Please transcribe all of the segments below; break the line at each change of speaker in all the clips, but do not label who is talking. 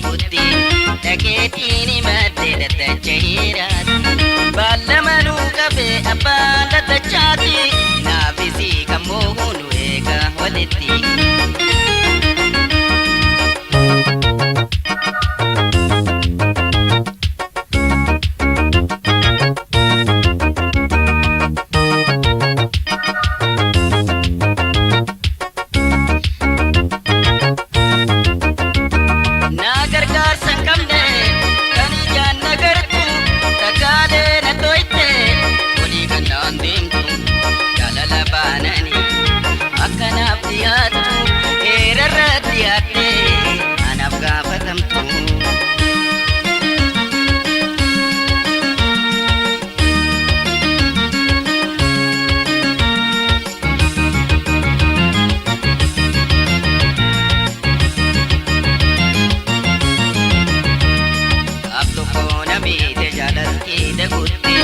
dagutti dhageetiin himatte daddacha heeraati. Baallamanuu qabee abbaan daddachaati naafisii kan moohu nu eega walitti. Na gargaarsa hin qabne kan ijaan na gartu takaalee na toyte olii kan naan deemtu jaalala baanani akkanaaf dhiyaattu heerarra dhiyaatte anaaf gaafatamtu. Gaaf tokko na miite jaalaltii dagutti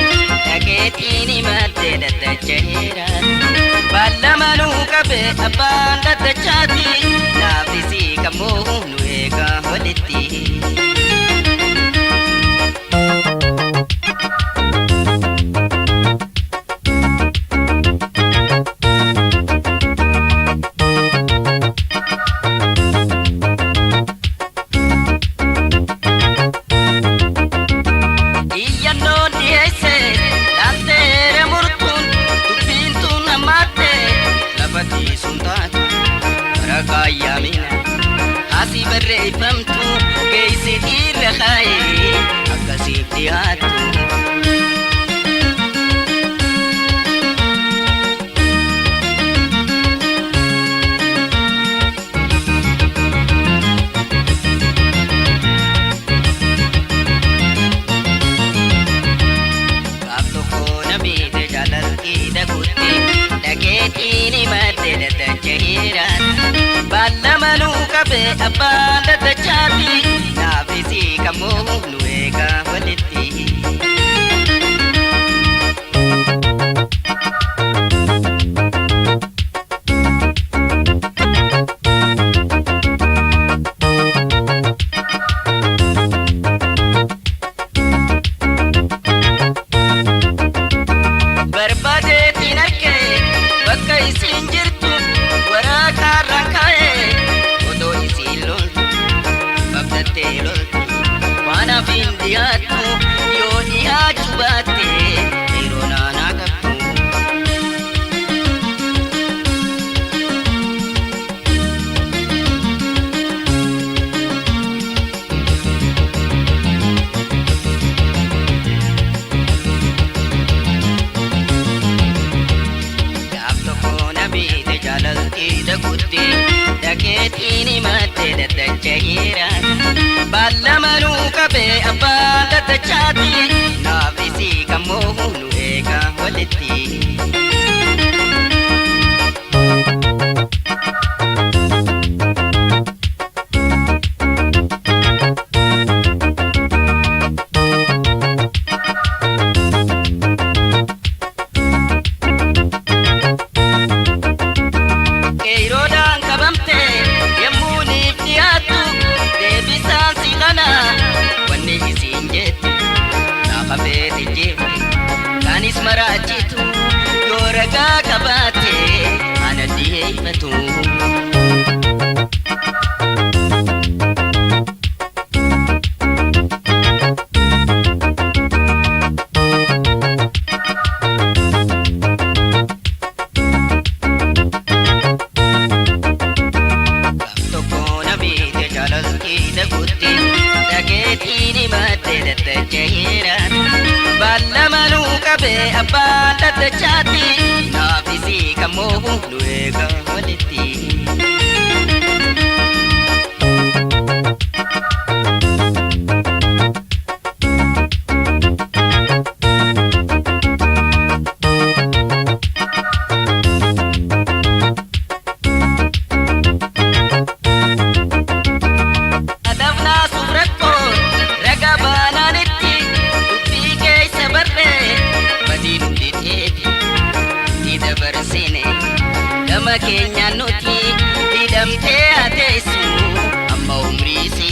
dhageetiin himatte daddacha heeraatti. Baallamanuu qabee abbaan daddachaati naafisii kan moohu nu eega walitti. Iyyannoon dhiyeesse laalteera murtuun dubbiin tun hammaatte lafa tiisuun taatu waraqaa yaamina asii barreeffamtu geessitiirra kaa'ee akkasiif dhiyaattu. Gaaf tokko na miite jaalaltii dagutti dhageetiin himatte daddacha heeraati. Baallamanuu qabee abbaan daddachaati naafisii kan moohu nu eega walitti. Barbaadeetiin argee bakka isiin jirtu waraqaarraan kaa'ee otoo isiin loltu babdattee loltu waan hafiin dhiyaattu yoo dhiyaachuu baatte yeroo naanaa qabdu. Gaaf tokko na miite jaalaltii dagutti dhageetiin himatte daddacha heeraati. Baallamanuu qabee abbaan daddachaati naafisii kan moohu nu eega walitti. Qeeroodhaan qabamte yemmuu niif dhiyaattu deebisaan si kana wanni isiin jettu gaafa feete jeefte kanis maraachitu yoo ragaa qabaatte ana dhiyeeffatu. Gaaf tokko na miite jaalaltii dagutti dhageetiin himatte daddacha heeraati. Baallamanuu qabee abbaan daddachaati naafisii kan moohu nu eega walitti. Adabnaa suuf rakkoon raga baanaanitti dubbii keessa barree badii nuti teeti itti dabarsine gama keenyaan nuti hidhamtee hateessu amma umrii si